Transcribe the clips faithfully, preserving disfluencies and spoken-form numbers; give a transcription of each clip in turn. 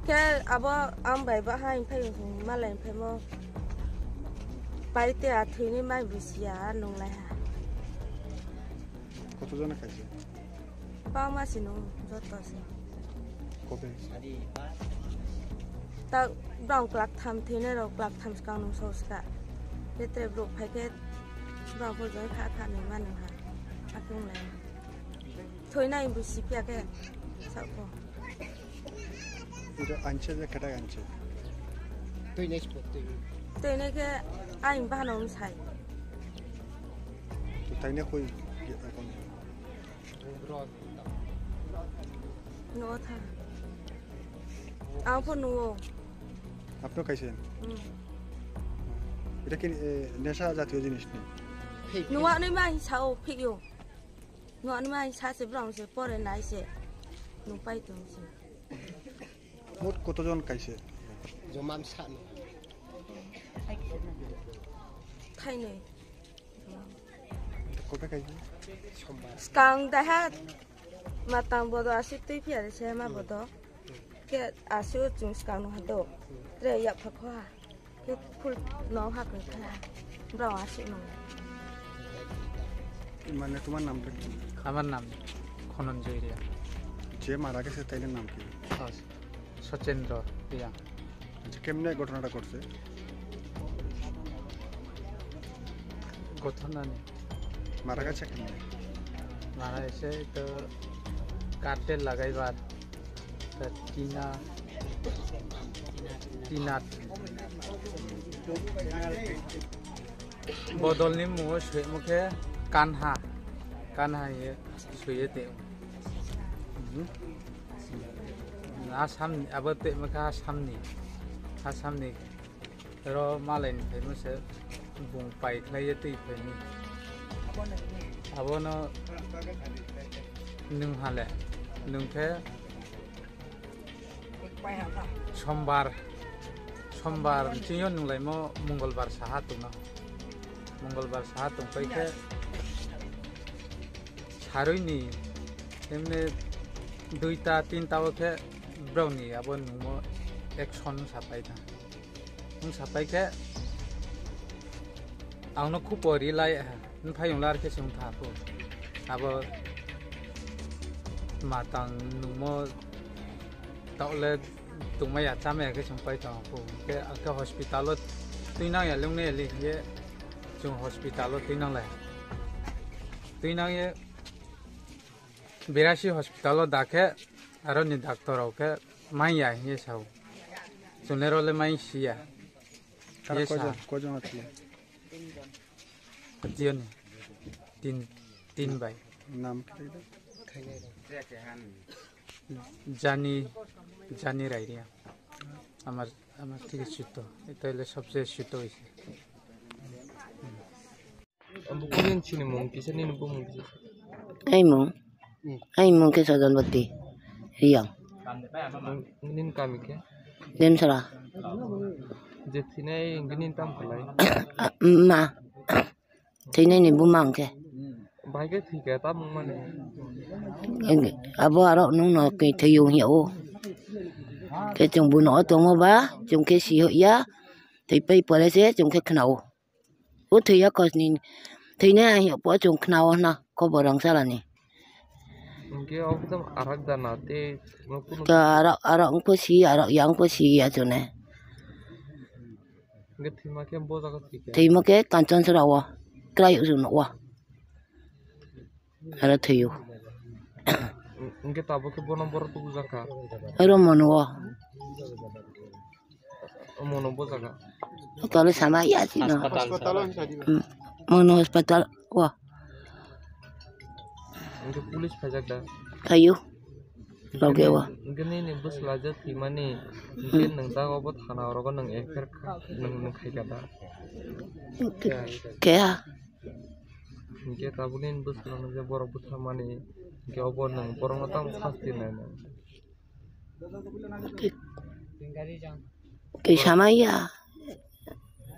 Khe abo ang bai bahai phai malai phaimo. Pai te a thwini mai busia nunglai ha. Kotozona kaisa? Bangma si nung joto se. Kobe? Ta brong klak tham thwini rok klak tham skang nung so ska. Betre bro phai khe brong ko joi kha kha ni manu ha. Atung lai. Thwinai busi pia khe. Sako. Ito anche je kata anche. Twi next pot twi. Twi ne ke aing bahano um sai. To taine koi ye akon. No tha. Ang pho nuo. Apno kaise? Hmm. Ita ki, eh, nesha jatiyo jinis ni? Nuo ni ma sao phik yo. Nuo ni ma sa se brong se pore nai se. Nu pai tong se. Mot kotojon kaise? Jomam sano. Thainwi. Kobe kaise? Sombar. Skang daha matang bodo asi twi phiya se ma bodo. Ke asi o chung skang no hado. Tre yak phakho ha. Ke phul no ha koi kha. Brong asi no. মানে তোমার নামটা কি? আমার নাম খনঞ্জয় রিয়া। যে মারা গেছে তাইলে নাম কি? সচ-, সচেন্দ্র রিয়া। আচ্ছা, কেমনে ঘটনাটা ঘটছে? ঘটনা নেই। মারা গেছে কেমনে? মারা গেছে তো কার্টেল লাগাইবার। Tina, Tina. Bodol ni mungo swi mokhe Kanha, Kanha ye swi ye te. Mhm. Assam ni, abo te mokhe Assam ni, Assam ni. Ro malai ni phaimo se bung pai khlai ye twi phaini. Abono nwng hale, nwng khe Sombar, Sombar, chini o nwng laimo Mongolbar saha tongno. Mongolbar saha tongpai khe sarui ni, emne duita, tinta o khe brao ni abo nwngmo action sapai tha. Nwng sapai khe ang no khupo ri lai. Nphai wngla ar khe se wngtha kho. Abo matang nungmo taole tongmaya chamaya khe chwng pai tongo kho. Hwnkhe, hwnkhe hospital o twi nang ya, lung nai ya, hwnkhe chwng hospital o twi nang lai. Twi nang ye Birasi hospital o da khe, aro ni doctor rok khe mai ya hwnwi sao. Chwng le role mai si ya. Tara hwnwi sa. Koijon, koijon achi? Jiyoni tin, tin bai. Naam khe? Jani, Jani Rairia. Amar, amar thik chuto. Eta hoile sobse chuto hoise. Ang bo kuni sini mung kisa, nini bo mung kisa. Ai mung. Hmm. Ai mung khe Sajanbati. Riyang. Nini kami khe? Demsara. Je thinai hwnkhe nini tamo khlai? Ma. Thinai ni buma hwnkhe. Bahai khe thwikha, tamo mani? Abo aro nwng no khe thwiyo hwnwi o. Khe chwng buino o tongo ba, chwng khe si ya. Thwipai pore se chwng khe khna o. O thwiya kosni, thwinai ang po chwng khna o hwna khobor rang salani. Hwnkhe obo tamo arak jana tei. Ka arak, arak wngkhe si, arak ya wngkhe si ya chwne. Hwnkhe thwima khe bo jaga thwikha? Thwima khe Kanchanchara o, kwrai o chwng nugo. Aro thwio. Hwnkhe tabuk khe bono borok tubujakha? Aro mono o. Mono bojaga. Tole sama ya chino. Hospital. Hmm. Mono hospital o. Hwnkhe police phaijak da? Phaio. Loge o. Hwnkhe nini bwsla je thwimani, hwnkhe nwng jaga obo thana orogo nwng F I R kha-, nwng, nwng khaikha da? Khe ha. Hwnkhe tabuk nini bwskango je borok butharmani, hwnkhe obo nwng borokno tamo sasti rwnai nwng? Kisa maya.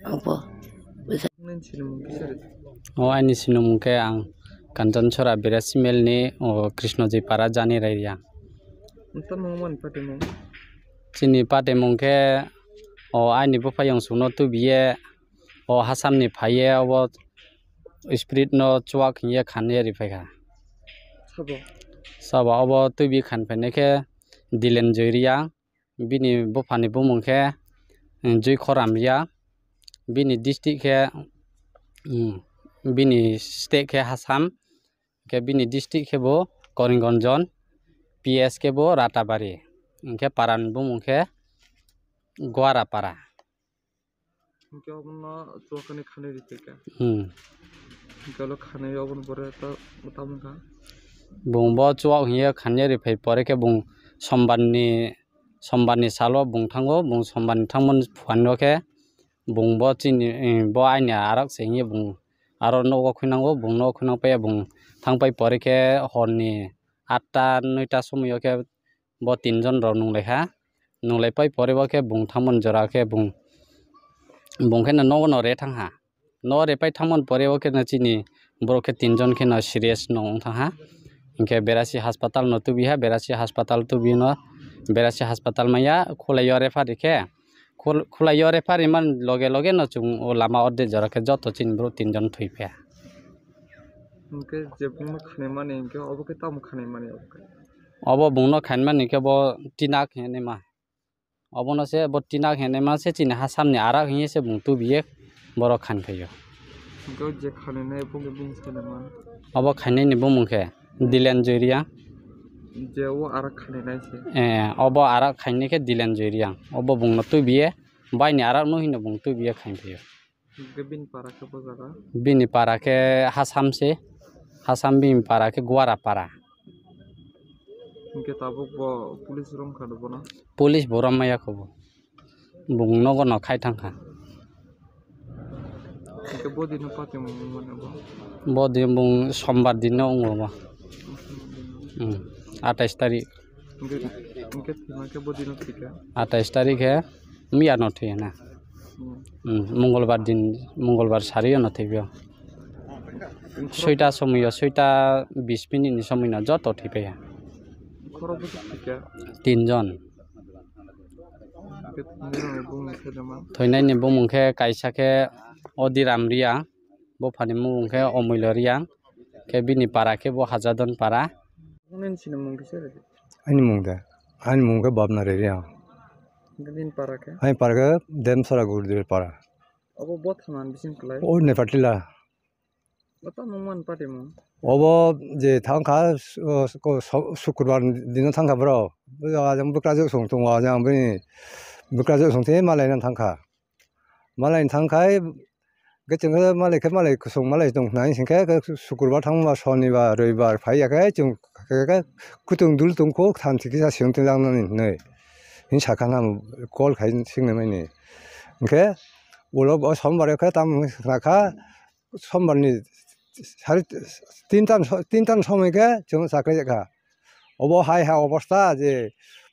Obo. Nini sinimung kisa rw? O, ani sinimung khe ang Kanchanchara Birasi Mel ni, o, Krishnojoi Para Jani Rairia. Nwng tamo mani patimung? Chini patimung khe o aini buphaiyung sukno tubiye o hasamni phaiye obo spirit no chuak hinkhe khanwi riphai kha. Sabo? Sabo obo tubi khan phainai khe Dilen Joy Reang, bini buphani bumung khe, um, Joy Khoram Reang, bini district khe, um, bini state khe Hasam, khe bini district khe bo Karimganj, P S khe bo Ratabari, hinkhe parani bumung khe Guara para. Hinkhe obono chuakani khanwi rikha khe. Hmm. Hinkhe olo khanwi oboni pore ta-, tamo wngkha? Bung bo chuak hinkhe khanwi riphai pore khe bung sombarni, sombarni salo bung thango, bung sombarni thangmani phuano khe bung bo chini, eh, bo aini arak se hinkhe bung aro nogo khunango, bung nogo khunang paiya bung thangpai pore khe horni atta noita somoio khe bo tinjon rok nunglaikha. Nunglaipai pore bo khe bung thangmani jora khe bung, bung khe no nogo no re thangha. Nogo repai thangmani pore bo khe no chini borok khe tinjon khe no serious no wng thangha. Hinkhe Berasi hospital no tubiha, Berasi hospital tubino, Berasi hospital maya khulaio refer rikhe. Khul-, khulaio refer rimani loge loge no chwng o lama ordek jora khe joto chini borok tinjon thwi phaia. Hinkhe je bungno khanimani hinkhe obo khe tamo khanimani obo khe? Obo bungno khanimani hinkhe bo tinak hinwi ma. Obono se bo tinak hinwi ma se chini hasamni arak hinwi se bung tubiye borok khan phaio. Hinkhe je khaninai bungni bumung se ma? Obo khainani bumung khe Dilen Joy Reang. Je o arak khaninai se? Eh, obo arak khainai khe Dilen Joy Reang. Obo bungno tubiye, baini arak no hino bung tubiye khain phaio. Hinkhe bini para khe bo jaga? Bini para khe Hasam se, Hasam bini para khe Guara para. Hinkhe tabuk bo police rong kha bono? Police bo rom maya kho bo. Bung nogo no khai thang kha. Hinkhe bo dino patimung wngmani bo? Bo din bung sombar din no wngo bo. Hmm. Atais tarik. Hinkhe, hinkhe thwima khe bo dino thwikha? Atais tarik khe miya no thwi na. Hmm. Hmm, Mongolbar din, Mongolbar sari no thwibio. Soita somoyo, soita bis minute ni somoino joto thwi paiya. Khorok bwswk thwikha? Tinjon. Hinkhe thwinairokni bumung khe dama? Thwinaini bumung khe kaisa khe Odiram Reang, buphani bumung khe Omuilo Reang, khe bini para khe bo Hajadon para. Nini sinimung kisa rwdi. Ani mung de, ani mung khe Babna Reang. Hinkhe nini para khe? Ani para khe Demsara Gurdir para. Obo bo thaman bising klai? O Nepatila. Bo tamo man patimung? Obo je thangkha, su-, su-, su-, Sukurbar dino thangkha bro. Bo ajang bwkrajwk song tongo, ajang bini bwkrajwk song tei malaina thangkha. Malaina thangkhai, khe chwng khe malai khe malai kwchwng malai tong khnai, hinkhe khe Sukurbar thangma Sonibar, Roibar phai ya khe chwng khe, khe kutung dul tongkho thanti kisa siyong twi langnani hinwi. Hini sakha nang call khai singnai mani. Hinkhe ulo bo Sombar khe tamo khna kha, Sombarni sari tinta, tinta somoi khe chwng chakri kha. Obo hai ha obostha je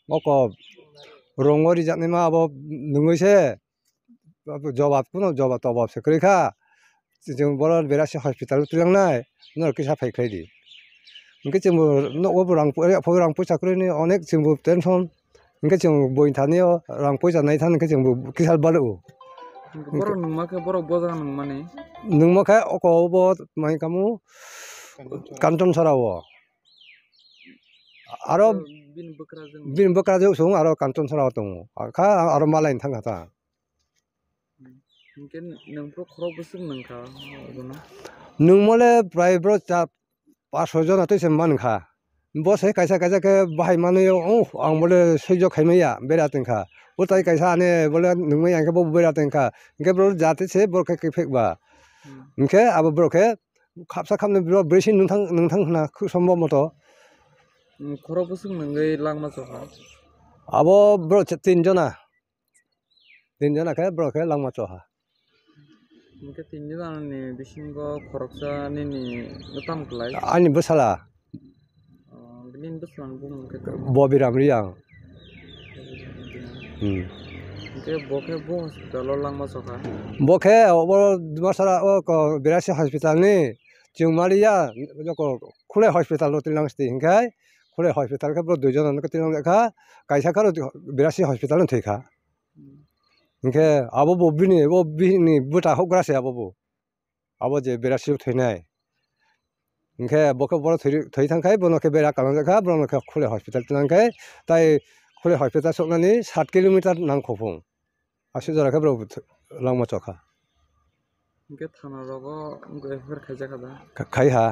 oko rongo rijaknaima abo nungui se jobab kuno jobab tobab se kwrwi kha. Chwng bono Berasi hospital o twilangnai, norok kisa phai khlai di. Hinkhe chwngbo nogo bo rang, rang poisa kwrwini onek chwngbo tension. Hinkhe chwng boi thani o rang poisa nai thani khe chwngbo kisa balo. Borok nungma khe borok boja nungmani? Nungma khe oko bo mai kamu Kanton Sora o. Aro bini bwkrajwk? Bini bwkrajwk song aro Kanton Sora o tongo. Kha aro malai thang kha ta. Hinkhe nwng phuru khorok bwswk nwng kha obono? Nwng mole prai bro cha, paanch soi jona tei se man kha. Bo se kaisa kaisa khe bahai manwi, oh, ang bole soi jo khai maya, bera tong kha. O tai kaisa ane bole nungmai ang khe bo bera tong kha. Hinkhe bro jate se boro khe kiphek ba. Hmm. Hinkhe abo boro khe khapsa khapnwi bro brwi se nwng thang, nwng thang khna khub sombo moto. Hmm, khorok bwswk nwngwi langma chokha? Abo bro cha-, tin jona. Tin jona khe borok khe langma choha. Hinkhe tin jona ni bisingo khoroksa nini no tamo klai? Ani bwsala. Oh, nini bwsala ni bumung khe tamo? Bobiram Reang. Hmm. Hinkhe bo khe bo hospital o langma chokha? Bo khe obo Dimasara o ko Berasi hospital ni chwng maliya, joko Khulai hospital o twi lang sidi hinkhe Khulai hospital khe borok dui jona no twi nang kha, kaisa khe aro Berasi hospital no thwi kha. Hmm. Hinkhe abo bo bini, bo bini bwta hokgra se abo bo. Abo je Berasi o thwinai. Hinkhe bo khe borok thwi, thwi thang khai bono khe bera kalangjak kha, borok no khe Khulai hospital twi nang khe, tai Khulai hospital soknani sat kilometer nang khophung. Aswk jora khe borok langma chokha. Hinkhe thana rogo wngkha F I R khaijak kha da? Kha-, khai ha.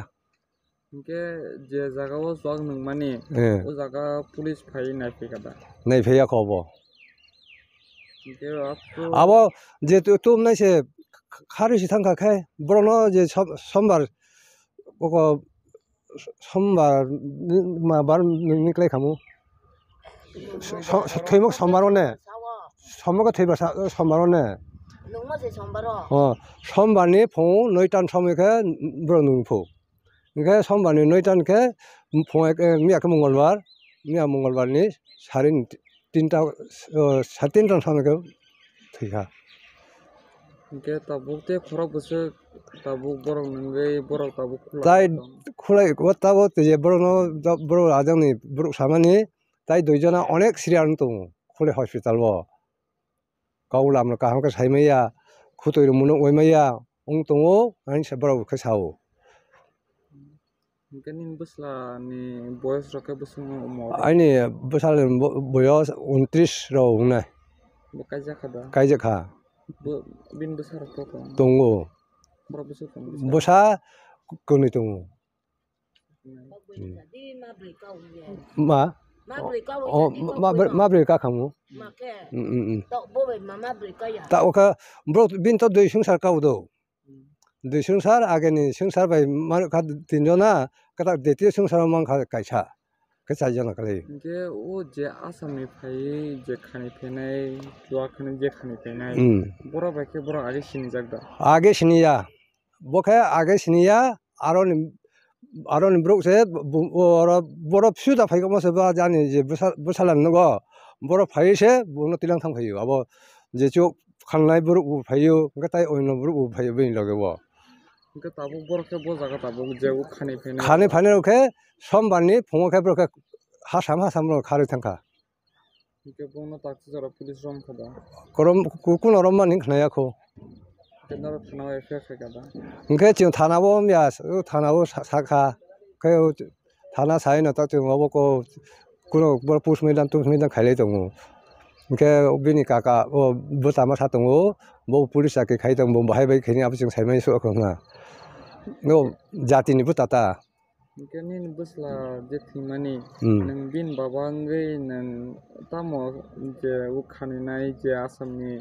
Hinkhe je jaga o chwk nungmani, eh, o jaga police phai naiphai kha da? Naiphai ya kho bo. Hinkhe abo je tu-, tumnai se kharwi se thang kha khe borokno je som-, sombar oko sombar ni ma bar ni klai khamu. So-, so-, thwimuk sombar one. Sombar khe thwiba sa-, sombar one. Nungma se sombar o? Oh, sombar ni phung noi tan somoi khe borok nung phu. Hinkhe sombar ni noi tan khe phung ek, eh, miya khe mongolbar, miya mongolbar ni sari ni tinta, oh, sari tinta somoi khe thwi kha. Hinkhe tabuk tei khorok bwswk tabuk borok nungwi borok tabuk khulai. Tai tong. Khulai o tabuk tei je borokno, borok ajangni borok samani tai dui jona onek serial wng tongo Khulai hospital o. Kok lamno kaham khe sai maya, khutui rok munuk oi maya wng tongo, ani se borok khe sao. Hinkhe nini bwsla ni boyos rok khe bwswk wng omo? Ani bwsal ni bo-, boyos untris rok wngnai. Bo kaijak kha da? Kaijak kha. Bo, bini bwsa rok to tong? Tongo. Khorok bwswk tong bwsa? Bwsa kwnwi tongo. Hmm. Ma? Ma brwi ka o, o, jadi ma, ma brwi, ma brwi ka khamu? Ma khe. Mm, mm, mm. Tok bo bai ma, ma brwi ka ya. Ta o kha borok bini to dui swngchar ka o do. Hmm. Dui swngchar, ageni swngchar bai ma kha tin jona, kata deti swngchar o man kha kaisa. Khe char jona kali. Hinkhe o je Assam ni phai je khani phainai, chuwa khani je khani phainai. Hmm. Borok bai khe borok age sinijak da? Age siniya. Bo khe age siniya, aroni, aroni borok se bo, bo, oro, borok phiyu da phai khe omo se ba jani je bwsa, bwsala nogo, borok phai se bono tilang thang phaio. Abo je chuk khangnai borok bo phaio, hwnkhe tai oino borok bo phaio bini loge bo. Hwnkhe tabuk borok khe bo jaga tabuk je o khani phainai. Khani phainai rok khe sombar ni phungo khe borok khe hasam hasam rok kharwi thang kha. Hinkhe bono taksa jora police rom kha da? Korom, ku-, kuno rom mani khna ya kho. Hinkhe norok thana o F I R khai kha da? Hinkhe chwng thana o ya, thana o sa-, sakha. Khe o thana sai no ta chwng obo ko kuno bor post mortem, post mortem khailai tongo. Hinkhe bini kaka o bwtama sa tongo, bo police chakri khai tongo, bo bahai bai khaini abo chwng sai mani sukha na. No jati ni bwta ta. Hinkhe nini bwsla je thwimani, hmm, nwng bini baba wngwi nwng tamo je o khaninai je Assam ni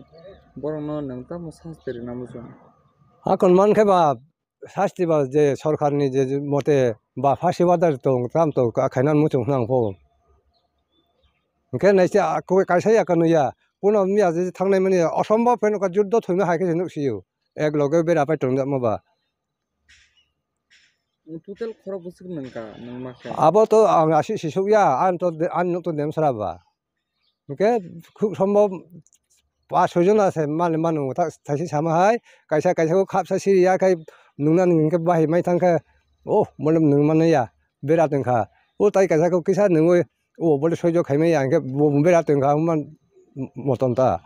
borokno nwng tamo sasti rwna muchung? Hakon mankhe ba sasti ba je sorkar ni je mote ba phasi order tong tam tong khaina muchung hwnang pho. Hinkhe naise a koi kaisa ya kanu ya, kuno miya je thangnai mani osombob pheno ka juddo thwima hai khe se nuksio. Ek loge bera pai tongjakma ba. Total khorok bwswk nung ka, nung ma khe? Abo to ang aswk sisuk ya, ang to de-, ang nuk to dem sra ba. Hinkhe khub sombo pas soi jona se mani manu ta thaisi sama hai, kaisa kaisa khe khapsa siri ya khai nungna nung hinkhe bahai mai thang khe, oh, mole nung mani ya, bera tong kha. O tai kaisa khe kisa nungwi, o bole soijo khai mai ya, hinkhe bo bera tong kha, man motom ta.